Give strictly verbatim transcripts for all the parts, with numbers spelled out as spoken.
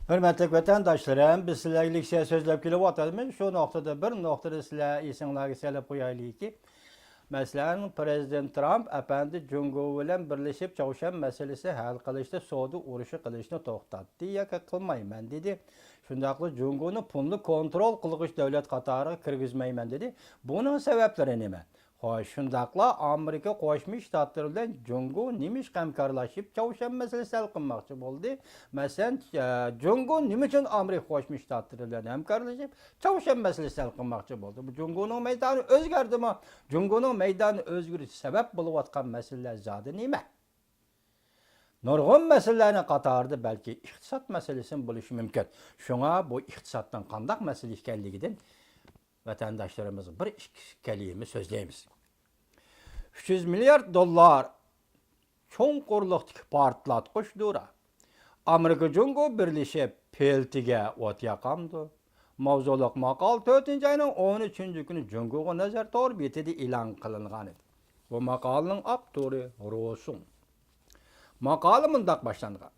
ھۆرمەتلىك ۋەتەنداشلىرىم، بىز سىلەرگە لېكسىيە سۆزلەپ كېلىۋاتىمىز. شۇ نۇقتىدا بىر نۇقتىنى سىلەر ئېسىڭلارغا سېلىپ قويايلىكى، مەسىلەن، پىرېزىدېنت ترامپ ئەپەندى جۇڭگو بىلەن بىرلىشىپ چاۋشيەن مەسىلىسى ھەل قىلىشتا سودا ئۇرۇشى قىلىشنى توختاتتى ياكى قىلمايمەن دېدى. شۇنداقلا جۇڭگونى پۇلنى كونترول قىلغۇچ دۆلەت قاتارىغا كىرگۈزمەيمەن دېدى. بۇنىڭ سەۋەبلىرى نېمە؟ خوش، شۇنداقلا ئامېرىكا قوشما شتاتلىرى بىلەن جۇڭگو نېمىشقا ھەمكارلاشىپ چاۋشيەن مەسىلىسى ھەل قىلماقچى بولدى؟ مەسىلەن، ئە، جۇڭگو نېمە ئۈچۈن ئامېرىكا قوشما شتاتلىرى بىلەن ھەمكارلىشىپ چاۋشيەن مەسىلىسى ھەل قىلماقچى بولدى؟ بۇ جۇڭگونىڭ مەيدانى ئۆزگەردىمۇ؟ جۇڭگونىڭ مەيدانى ئۆزگىرىشى سەۋەب بولۇۋاتقان مەسىلىلەر زادى نېمە؟ نۇرغۇن مەسىلىلەرنىڭ قاتارىدا بەلكى ئىقتىساد مەسىلىسىمۇ بولۇشى مۇمكىن. شۇڭا بۇ ئىقتىسادنىڭ قانداق مەسىلە ئىكەنلىكىدىن ۋەتەنداشلىرىمىزغا بىر ئىككى كەلىمە سۆزلەيمىز. ئۈچ يۈز مىليارد دوللار چوڭقۇرلۇقتىكى پارتلاتقۇچ دورا. ئامېرىكا جۇڭگو بىرلىشىپ پېلتىگە ئوت ياقامدۇ؟ ماۋزۇلۇق ماقالە تۆتىنچى ئاينىڭ ئون ئۈچىنچى كۈنى جۇڭگوغا نەزەر تور بېتىدە ئېلان قىلىنغان ئىدى. بۇ ماقالىنىڭ ئاپتورى روسۇڭ. ماقالە مۇنداق باشلانغان: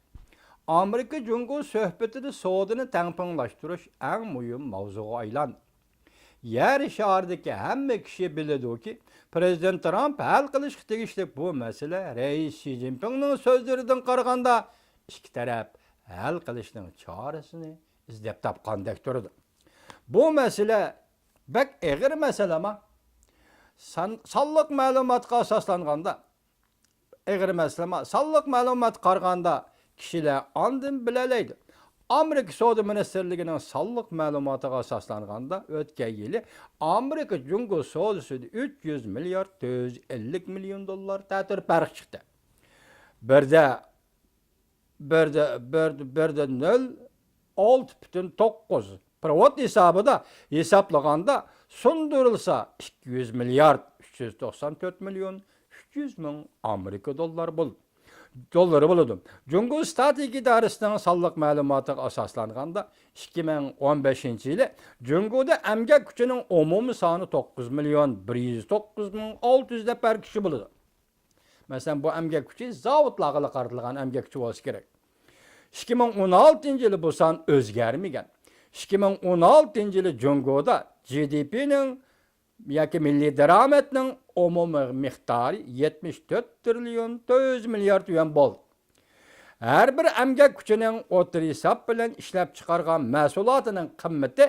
ئامېرىكا جۇڭگو سۆھبىتىدە سودىنى تەڭپۇڭلاشتۇرۇش ئەڭ مۇھىم ماۋزۇغا ئايلاندى. يەر شارىدىكى ھەممە كىشى بىلىدۇكى، پىرېزىدېنت ترامپ ھەل قىلىشقا تېگىشلىك بۇ مەسىلە رەئىس شى جىنپىڭنىڭ سۆزلىرىدىن قارىغاندا ئىككى تەرەپ ھەل قىلىشنىڭ چارىسىنى ئىزدەپ تاپقاندەك تۇرىدۇ. بۇ مەسىلە بەك ئېغىر مەسىلىما؟ سان-، سانلىق مەلۇماتقا ئاساسلانغاندا، ئېغىر مەسىلىما؟ سانلىق مەلۇماتقا قارىغاندا كىشىلەر ئاندىن بىلەلەيدۇ. ئامېرىكا سودا مىنىستىرلىكىنىڭ سانلىق مەلۇماتىغا ئاساسلانغاندا، ئۆتكەن يىلى ئامېرىكا جۇڭگو سودىسىدا ئۈچ يۈز مىليارد تۆت يۈز ئەللىك مىليون دوللار تەتۈر پەرق چىقتى. بىردە، بىردە، بىردە، بىردە نۆل ئالتە پۈتۈن توققۇز پېرېۋوت ھېسابىدا ھېسابلىغاندا سۇندۇرۇلسا، ئىككى يۈز مىليارد ئۈچ يۈز توقسان تۆت مىليون ئۈچ يۈز مىڭ ئامېرىكا دوللار بول-، دوللىرى بولىدۇ. جۇڭگو ستاتىك ئىدارىسىنىڭ سانلىق مەلۇماتىغا ئاساسلانغاندا، ئىككى مىڭ ئون بەشىنچى يىلى جۇڭگودا ئەمگەك كۈچىنىڭ ئومۇمىي سانى توققۇز مىليون بىر يۈز توققۇز مىڭ ئالتە يۈز نەپەر كىشى بولىدۇ. مەسىلەن، بۇ ئەمگەك كۈچى زاۋۇتلارغىلا قارىتىلغان ئەمگەك كۈچى بولسا كېرەك. ئىككى مىڭ ئون ئالتىنچى يىلى بۇ سان ئۆزگەرمىگەن. ئىككى مىڭ ئون ئالتىنچى يىلى جۇڭگودا جى دى پىنىڭ ياكى مىللىي دارامەتنىڭ ئومۇمىي مىقدارى يەتمىش تۆت تىرىليون تۆت يۈز مىليارد يۈەن بولدى. ھەر بىر ئەمگەك كۈچىنىڭ ئوتتۇرا ھېساب بىلەن ئىشلەپچىقارغان مەھسۇلاتىنىڭ قىممىتى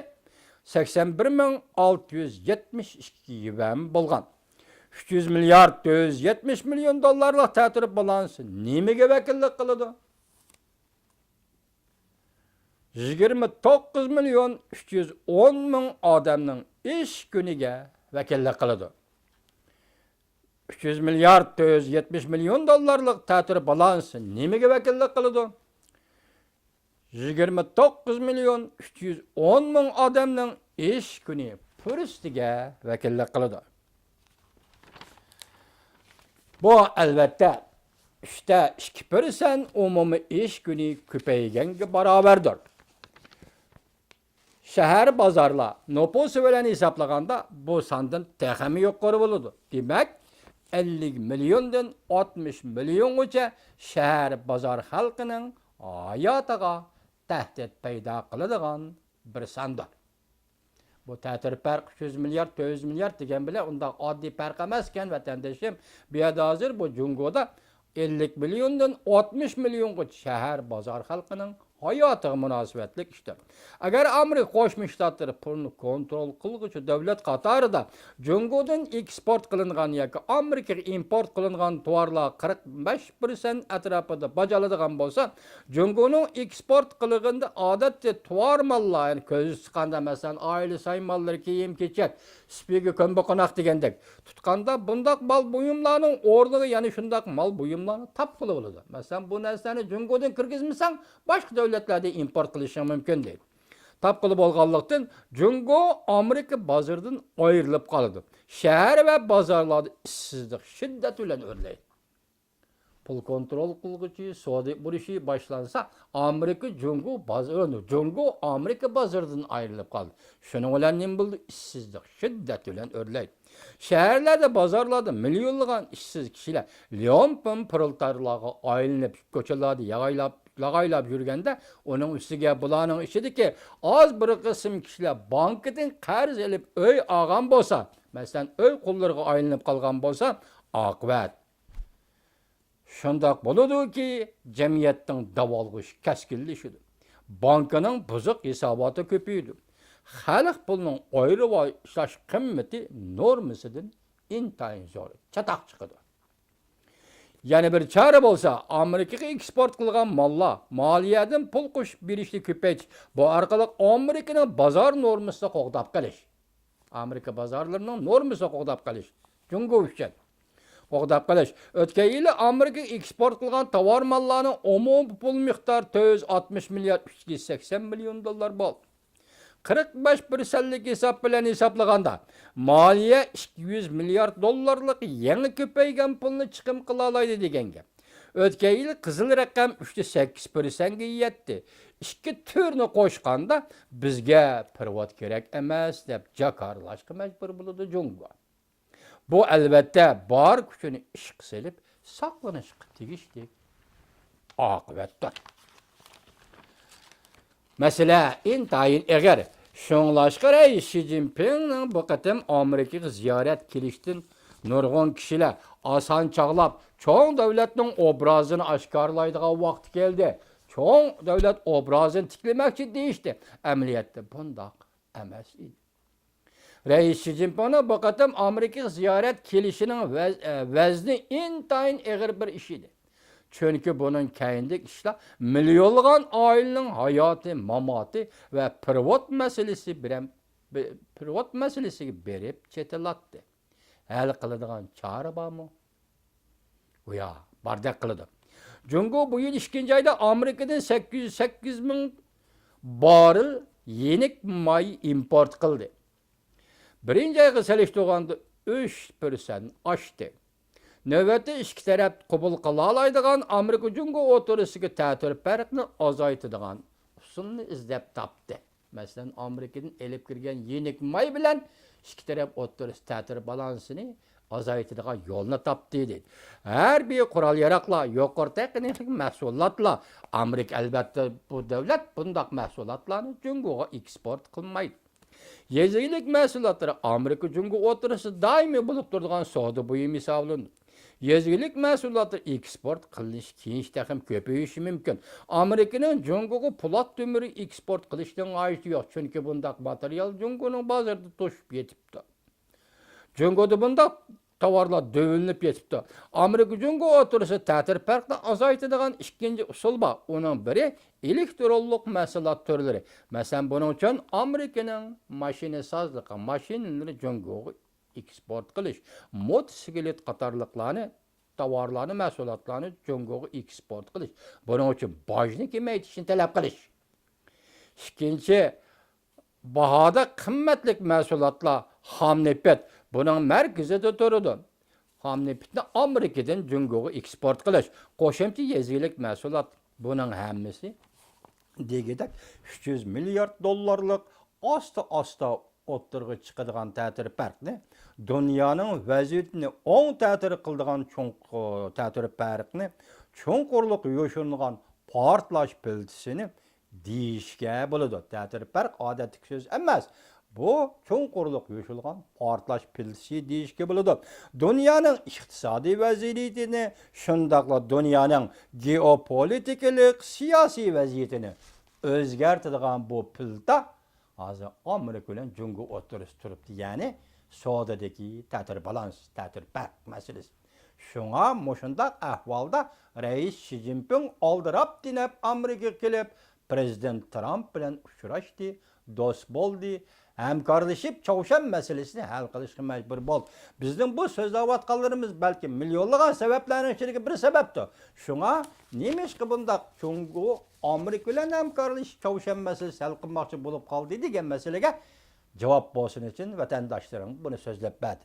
سەكسەن بىر مىڭ ئالتە يۈز يەتمىش ئىككى يۈەن بولغان. ئۈچ يۈز مىليارد تۆت يۈز يەتمىش مىليون دوللارلىق تەتۈر بالانس نېمىگە ۋەكىللىك قىلىدۇ؟ يىگىرمە توققۇز مىليون ئۈچ يۈز ئون مىڭ ئادەمنىڭ ئىش كۈنىگە ۋەكىللىك قىلىدۇ. ئۈچ يۈز مىليارد تۆت يۈز يەتمىش مىليون دوللارلىق تەتۈر بالانس نېمىگە ۋەكىللىك قىلىدۇ؟ يىگىرمە توققۇز مىليون ئۈچ يۈز ئون مىڭ ئادەمنىڭ ئىش كۈنى پۇرسىتىگە ۋەكىللىك قىلىدۇ. بۇ، ئەلۋەتتە، ئۈچتە ئىككى پىرسەنت ئومۇمىي ئىش كۈنى كۆپەيگەنگە باراۋەردۇر. شەھەر بازارلار نوپۇسى بىلەن ھېسابلىغاندا، بۇ ساندىن تېخىمۇ يۇقىرى بولىدۇ. دېمەك، ئەللىك مىليوندىن ئاتمىش مىليونغىچە شەھەر بازار خەلقىنىڭ ھاياتىغا تەھدىت پەيدا قىلىدىغان بىر ساندۇر. بۇ تەتۈر پەرق ئۈچ يۈز مىليارد، تۆت يۈز مىليارد دېگەن بىلەن ئۇنداق ئاددىي پەرق ئەمەسكەن، ۋەتەندىشىم. بۇ يەردە ھازىر بۇ جۇڭگودا ئەللىك مىليوندىن ئاتمىش مىليونغىچە شەھەر بازار خەلقىنىڭ ھاياتىغا مۇناسىۋەتلىك ئىشتۇر. ئەگەر ئامېرىكا قوشما شتاتلىرى پۇلنى كونترول قىلغۇچى دۆلەت قاتارىدا جۇڭگودىن ئېكسپورت قىلىنغان ياكى ئامېرىكىغا ئىمپورت قىلىنغان تاۋارلارغا قىرىق بەش پىرسەنت ئەتراپىدا باج ئالىدىغان بولسا، جۇڭگونىڭ ئېكسپورت قىلىغىنىدا ئادەتتە تاۋار ماللار، يەنى كۆزگە چىققاندا، مەسىلەن، ئائىلە سايمانلىرى، كىيىم-كېچەك، سۈپۈرگە، كۆممىقوناق دېگەندەك، تۇتقاندا بۇنداق مال بۇيۇملارنىڭ ئورنىغا يەنە شۇنداق مال بۇيۇملارنى تاپقىلى بولىدۇ. مەسىلەن، بۇ نەرسىلەرنى جۇڭگودىن كىرگۈزمىسەڭ، باشقا دۆلەتلەردىن ئىمپورت قىلىشىڭ مۇمكىن، دەيدۇ. تاپقىلى بولغانلىقتىن، جۇڭگو ئامېرىكا بازىرىدىن ئايرىلىپ قالىدۇ. شەھەر ۋە بازارلاردا ئىشسىزلىق شىددەت بىلەن ئۆرلەيدۇ. پۇل كونترول قىلغۇچى سودا ئۇرۇشى باشلانسا، ئامېرىكا جۇڭگو بازىرى، جۇڭگو ئامېرىكا بازىرىدىن ئايرىلىپ قالدى. شۇنىڭ بىلەن نېمە بولدى؟ ئىشسىزلىق شىددەت بىلەن ئۆرلەيدۇ. شەھەرلەردە، بازارلاردا مىليونلىغان ئىشسىز كىشىلەر ليۇمپىن پرولېتارلارغا ئايلىنىپ، كوچىلاردا ياغايلاپ لاغايلاپ يۈرگەندە، ئۇنىڭ ئۈستىگە بۇلارنىڭ ئىچىدىكى ئاز بىر قىسىم كىشىلەر بانكىدىن قەرز ئېلىپ ئۆي ئالغان بولسا، مەسىلەن، ئۆي قۇللىرىغا ئايلىنىپ قالغان بولسا، ئاقىۋەت شۇنداق بولىدۇكى، جەمئىيەتنىڭ داۋالغۇشى كەسكىنلىشىدۇ. بانكىنىڭ بۇزۇق ھېساباتى كۆپىيىدۇ. خەلق پۇلىنىڭ ئايرىۋېتىش قىممىتى نورمىسىدىن ئىنتايىن زور چاتاق چىقىدۇ. يەنە بىر چارە بولسا، ئامېرىكىغا ئېكسپورت قىلغان ماللار مالىيەدىن پۇل قوشۇپ بېرىشنى كۆپەيتىش، بۇ ئارقىلىق ئامېرىكىنىڭ بازار نورمىسىنى قوغداپ قېلىش. ئامېرىكا بازارلىرىنىڭ نورمىسىنى قوغداپ قېلىش. جۇڭگو ئۈچۈن. قوغداپ قېلىش. ئۆتكەن يىلى ئامېرىكىغا ئېكسپورت قىلغان تاۋار ماللارنىڭ ئومۇمىي پۇل مىقدارى تۆت يۈز ئاتمىش مىليارد ئۈچ يۈز سەكسەن مىليون دوللار بولدى. قىرىق بەش پىرسەنتلىك ھېساب بىلەن ھېسابلىغاندا، مالىيە ئىككى يۈز مىليارد دوللارلىق يېڭى كۆپەيگەن پۇلنى چىقىم قىلالايدۇ دېگەن گەپ. ئۆتكەن يىلى قىزىل رەقەم ئۈچتە سەككىز پىرسەنتكە يەتتى. ئىككى تۈرنى قوشقاندا، بىزگە پېرېۋوت كېرەك ئەمەس، دەپ جاكارلاشقا مەجبۇر بولىدۇ جۇڭگو. بۇ، ئەلۋەتتە، بار كۈچىنى ئىشقا سېلىپ ساقلىنىشقا تېگىشلىك ئاقىۋەتتۇر. مەسىلە ئىنتايىن ئېغىر. شۇڭلاشقا رەئىس شى جىنپىڭنىڭ بۇ قېتىم ئامېرىكىغا زىيارەت كېلىشتىن نۇرغۇن كىشىلەر ئاسان چاغلاپ، چوڭ دۆلەتنىڭ ئوبرازىنى ئاشكارىلايدىغان ۋاقتى كەلدى، چوڭ دۆلەت ئوبرازىنى تىكلىمەكچى دېيىشتى. ئەمەلىيەتتە بۇنداق ئەمەس ئىدى. رەئىس شى جىنپىڭنىڭ بۇ قېتىم ئامېرىكىغا زىيارەت كېلىشىنىڭ ۋەز-، ئە، ۋەزنى ئىنتايىن ئېغىر بىر ئىش ئىدى. چۈنكى بۇنىڭ كەينىدىكى ئىشلار مىليونلىغان ئائىلىنىڭ ھاياتى، ماماتى ۋە پېرېۋوت مەسىلىسى بىلەن، بى-، پېرېۋوت مەسىلىسىگە بېرىپ چېتىلاتتى. ھەل قىلىدىغان چارە بارمۇ؟ گويا باردەك قىلىدۇ. جۇڭگو بۇ يىل ئىككىنچى ئايدا ئامېرىكىدىن سەككىز يۈز سەككىز مىڭ باررېل يېنىك ماي ئىمپورت قىلدى. بىرىنچى ئايغا سېلىشتۇرغاندا ئۈچ پىرسەنت ئاشتى. نۆۋەتتە ئىككى تەرەپ قوبۇل قىلالايدىغان ئامېرىكا جۇڭگو ئوتتۇرىسىدىكى تەتۈر پەرقنى ئازايتىدىغان ئۇسۇلنى ئىزدەپ تاپتى. مەسىلەن، ئامېرىكىدىن ئېلىپ كىرگەن يېنىك ماي بىلەن ئىككى تەرەپ ئوتتۇرىسىدا تەتۈر بالانسىنى ئازايتىدىغان يولنى تاپتى، دېدى. ھەربىي قورال-ياراغلار، يۇقىرى تېخنىكىلىق مەھسۇلاتلار، ئامېرىكا، ئەلۋەتتە، بۇ دۆلەت بۇنداق مەھسۇلاتلارنى جۇڭگوغا ئېكسپورت قىلمايدۇ. يېزا ئىگىلىك مەھسۇلاتلىرى ئامېرىكا جۇڭگو ئوتتۇرىسىدا دائىمىي بولۇپ تۇرىدىغان سودا بۇيۇمى ھېسابلىنىدۇ. يېزا ئىگىلىك مەھسۇلاتلىرى ئېكسپورت قىلىنىشى كېيىنچە تېخىمۇ كۆپىيىشى مۇمكىن. ئامېرىكىنىڭ جۇڭگوغا پولات تۆمۈرى ئېكسپورت قىلىشنىڭ ھاجىتى يوق، چۈنكى بۇنداق ماتېرىيال جۇڭگونىڭ بازىرىدا توشۇپ يېتىپتۇ. جۇڭگودا بۇنداق تاۋارلار دۆۋىلىنىپ يېتىپتۇ. ئامېرىكا جۇڭگو ئوتتۇرىسىدا تەتۈر پەرقنى ئازايتىدىغان ئىككىنچى ئۇسۇل بار. ئۇنىڭ بىرى ئېلېكترونلۇق مەھسۇلات تۈرلىرى. مەسىلەن، بۇنىڭ ئۈچۈن ئامېرىكىنىڭ ماشىنىسازلىقى، ماشىنىلىرى جۇڭگوغا ئېكسپورت قىلىش، موتوسىكلىت قاتارلىقلارنى، تاۋارلارنى، مەھسۇلاتلارنى جۇڭگوغا ئېكسپورت قىلىش، بۇنىڭ ئۈچۈن باجنى كېمەيتىشنى تەلەپ قىلىش. ئىككىنچى، باھادا قىممەتلىك مەھسۇلاتلار، خام نېفىت بۇنىڭ مەركىزىدە تۇرىدۇ. خام نېفىتنى ئامېرىكىدىن جۇڭگوغا ئېكسپورت قىلىش، قوشۇمچە يېزا ئىگىلىك مەھسۇلات، بۇنىڭ ھەممىسى دېگۈدەك ئۈچ يۈز مىليارد دوللارلىق ئاستا-ئاستا ئوتتۇرىغا چىقىدىغان تەتۈر پەرقنى، دۇنيانىڭ ۋەزىيىتىنى ئوڭ تەتۈر قىلىدىغان چوڭ، تەتۈر پەرقنى، چوڭقۇرلۇق يوشۇرۇنغان پارتلاش پىلتىسىنى دېيىشكە بولىدۇ. تەتۈر پەرق ئادەتتىكى سۆز ئەمەس. بۇ چوڭقۇرلۇق يوشۇرۇنغان پارتلاش پىلتىسى دېيىشكە بولىدۇ. دۇنيانىڭ ئىقتىسادىي ۋەزىيىتىنى، شۇنداقلا دۇنيانىڭ گېئوپولىتىكىلىق سىياسىي ۋەزىيىتىنى ئۆزگەرتىدىغان بۇ پىلتا ھازىر ئامېرىكا بىلەن جۇڭگو ئوتتۇرىسىدا تۇرۇپتۇ، يەنى سودىدىكى تەتۈر بالانس، تەتۈر پەرق مەسىلىسى. شۇڭا مۇشۇنداق ئەھۋالدا رەئىس شى جىنپىڭ ئالدىراپ تېنەپ ئامېرىكىغا كېلىپ، پىرېزىدېنت ترامپ بىلەن ئۇچراشتى، دوست بولدى، ھەمكارلىشىپ چاۋشيەن مەسىلىسىنى ھەل قىلىشقا مەجبۇر بولدى. بىزنىڭ بۇ سۆزلەۋاتقانلىرىمىز بەلكى مىليونلىغان سەۋەبلەرنىڭ ئىچىدىكى بىر سەۋەبتۇر. شۇڭا نېمىشقا بۇنداق جۇڭگو ئامېرىكا بىلەن ھەمكارلىشىپ چاۋشيەن مەسىلىسى ھەل قىلماقچى بولۇپ قالدى دېگەن مەسىلىگە جاۋاب بولسۇن ئۈچۈن ۋەتەنداشلىرىڭ بۇنى سۆزلەپ بەردى.